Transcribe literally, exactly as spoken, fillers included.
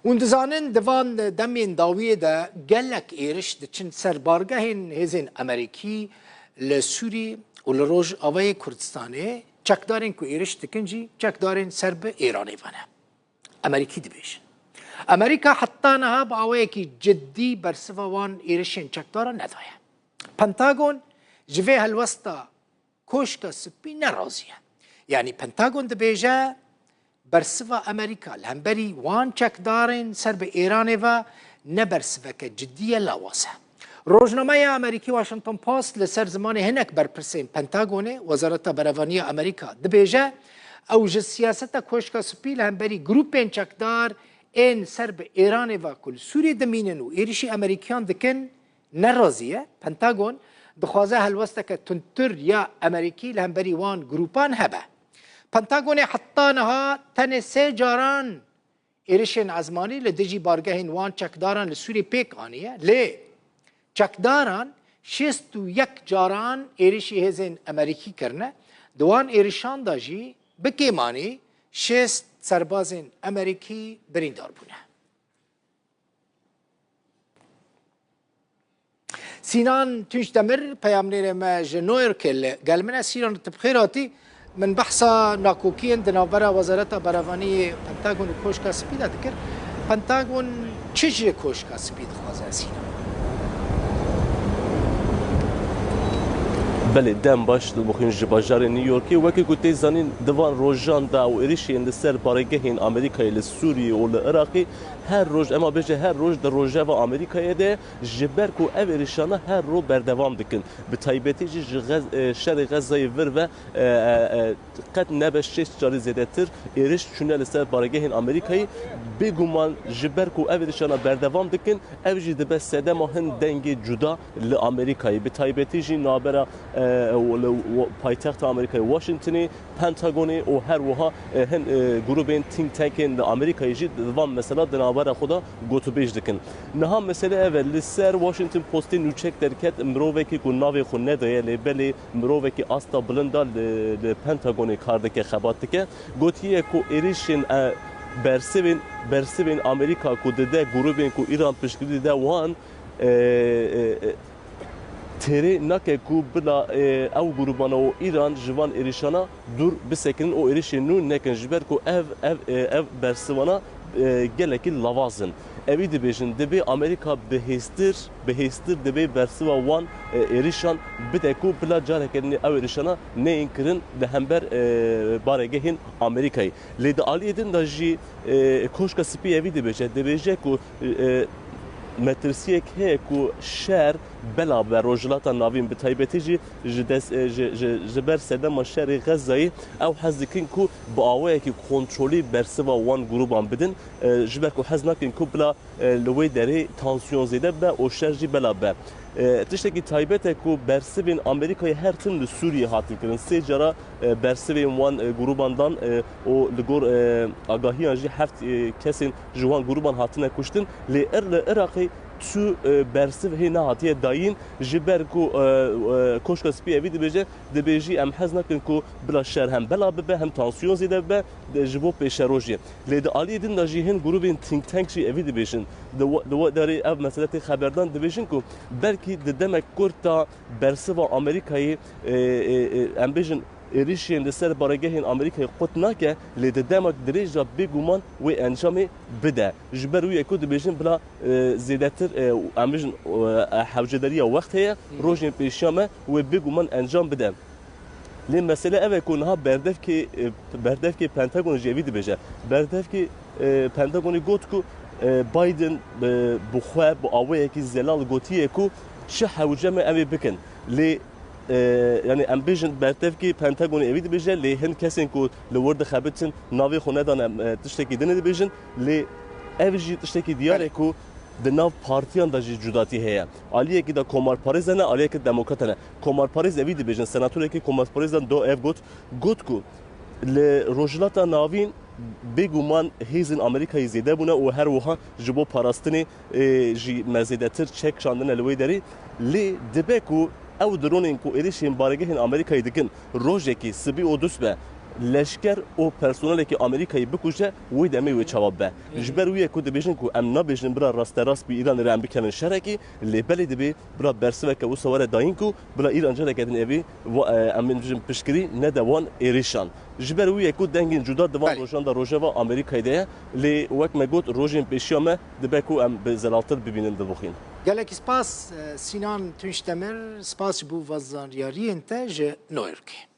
Hûn dizanin, di van demên dawiyê de gelek êriş diçin ser bargehên hêzên Amerîkî li Sûrî û li Rojavayê Kurdistanê, çekdarên ku êriş dikin jî çekdarên ser bi Îranê ve ne. Amerîkî dibêjin. Amerîka heta niha bi awayekî cidî bersiva wan êrişên çekdaran nedaye. Pentagon ji vê helwesta Koşka Spî ne razî ye. Yanî Pentagon dibêje, bersiva Amerîka li hemberî wan çekdarên ser bi Îranê ve ne bersiveke cidî ye, lawaz e. Rojnameya Amerîkî Washington Post li ser zimanê hinek berpirsên Pentagonê, Wezareta Berevanî ya Amerîka, dibêje, ew ji siyaseta Koşka Spî li hemberî grûpên çekdar ên ser bi Îranê ve ku li Sûriyê dimînin û êrişî Amerîkiyan dikin, nerazî ye. Pentagon dixwaze helwesteke tundtir ya Amerîkî li hemberî wan grûpan hebe. Pentagonê heta niha tenê sê caran êrişên ezmanî li dijî bargehên wan çekdaran li Sûriyê pêk aniye, lê çekdaran şêst û yek caran êrişî hêzên Amerîkî kirine. Di wan êrişan de jî bi kêmanî şêst serbazên Amerîkî birîndar bûne. Sînan Tunç Demir, peyamnêrê me ji New Yorkê li gel min e. Sînan, tu bi xêr hatî. Min behsa nakokiyên di navbera Wezareta Berevanî yê Pentagon û Koşka Spî de dikir. Pentagon çi ji Koşka Spî dixwaze, Sînan? Belê, dem baş, dilbixwîn ji bajarê New Yorkê. Wekî ku tê zanîn, di van rojan de û êrişên li ser baregehên Amerîkayê li Sûriyê û li Iraqê her roj, ema bêje her roj di rojeva Amerîkayê de, ji ber ku ev êrişana her ro berdewam dikin. Bi taybetî jî ji Xez-, e, şerê Xezayê vir ve, e, e, e, qet nebe şêst carî zêdetir êriş çûne li ser baregehên Amerîkayê. Bêguman ji ber ku ev êrişana berdewam dikin, ev jî dibe sedema hin dengê cuda li Amerîkayê. Bi taybetî jî navbera, e, li wo-, paytexta Amerîkayê Washingtonê, Pentagonê û her wiha, e, hin, e, grûbên think tankên li Amerîkayê jî di van mesela di navbera xwe de gotûbêj dikin. Niha mesele ev e, li ser Washington Postê nûçek derket, mirovekî ku navê xwe nedaye, lê belê mirovekî asta bilind a li, li Pentagonê kar dike, xebat dike. Gotiye ku êrişên, e, bersivên, bersivên Amerîka ku dide grûbên ku Îran piştgirî dide wan, e, e, e, têrê nake ku bila, e, ew grûbana û Îran ji van êrişana dûr bisekinin û êrişên nû nekin, ji ber ku ev, ev, e, ev bersivana, e, gelekî lawaz in. Evî dibêjin, dibê Amerîka bihêztir, bihêztir dibê bersiva wan, e, êrişan bide ku bila careke din ew êrişana neyên kirin li hember, e, baregehên Amerîkayê. Lê di aliyê din de jî, e, Koşka Spî evî dibêje, dibêje ku, e, metirsiyek heye ku şer bela be Rojhilata Navîn, bi taybetî jî ji dest, e, ji, ji, ji ber sedema şerê Xezayê ew hez dikin ku bi awayekî kontrolî bersiva wan grûban bidin, e, ji ber ku hez nakin ku bila, e, li wê derê tansiyon zêde bibe û şer jî bela bibe. E, tiştekî taybet e ku bersivên Amerîkayê her tim li Sûriyê hatin kirin. Sê cara, e, bersivên wan, e, grûban dan, e, û li gor, e, agahiyan jî heft, e, kesên ji wan grûban hatine kuştin. Lê Ir-, li Iraqê tu, e, bersiv hê nehatiye dayîn, ji ber ku, e, e, Koşka Spî evî dibêje, dibêjî, em hez nakin ku bila şer hem bela bibe, hem tansiyon zêde bibe, de, ji bo pêşerojê. Lê di aliyê din de jî hin grûbên think tank jî evî dibêjin. Di we-, di wê derê ev mesele tê xeberdan, dibêjin ku belkî di demek kurt de bersiva Amerîkayê, e, e, e, em bêjin, êrişên li ser baregehên Amerîkayê qut nake, lê di demek dirêj de bêguman wê encamê bide. Ji ber wî ye ku dibêjin bila, e, zêdetir, e, em bêjin, e, hewcedariya wext heye, Hı hı. rojên pêşiya me wê bêguman encam bide. Lê mesele ev e ku niha berdevkê, e, berdevkê Pentagonê jî evî dibêje. Berdevkê, e, Pentagonê got ku, e, Biden, e, bi xwe bi awayekî zelal gotiye ku çi hewce me em ê bikin. Lê, e, yanî em bêjin berdevkê Pentagonê evî dibêje, lê hin kesên ku li wir dixebitin navê xwe nedane, e, tiştekî din ê dibêjin. Lê ev jî tiştekî diyar e Belê. ku di nav partiyan de jî cudatî heye. Aliyekî de komarparêz hene, aliyekî demokrat hene. Komarparêz evî dibêjin, senatorekî komarparêzan do ev got, got ku li Rojhilata Navîn bêguman hêzên Amerîkayê zêde bûne û her wiha ji bo parastinê, e, jî me zêdetir çek şandine li wê derê. Lê dibe ku ew dronên ku êrişên baregehên Amerîkayê dikin, rojekî sibî û dust be, leşker û personelekî Amerîkayê bikuje, wê demê wê çawa be. Ji ber wî ye ku dibêjin ku em nabêjin bila rasterast bi Îranê re em bikevin şerekî, lê belê dibê bila bersiveke wisa were dayîn ku bila Îran careke din evî wa-, e, em ê bêjin piştgirî nede wan êrîşan. Ji ber wî ye ku dengên cuda di van Belê. rojan de rojeva Amerîkayê de ye, lê wek me got rojên pêşiya me dibe ku em bi zelaltir bibînin, Dilbixwîn. Gelekî spas, e, Sînan Tunçdemir, spas ji bo van zanyariyên te ji New Yorkê.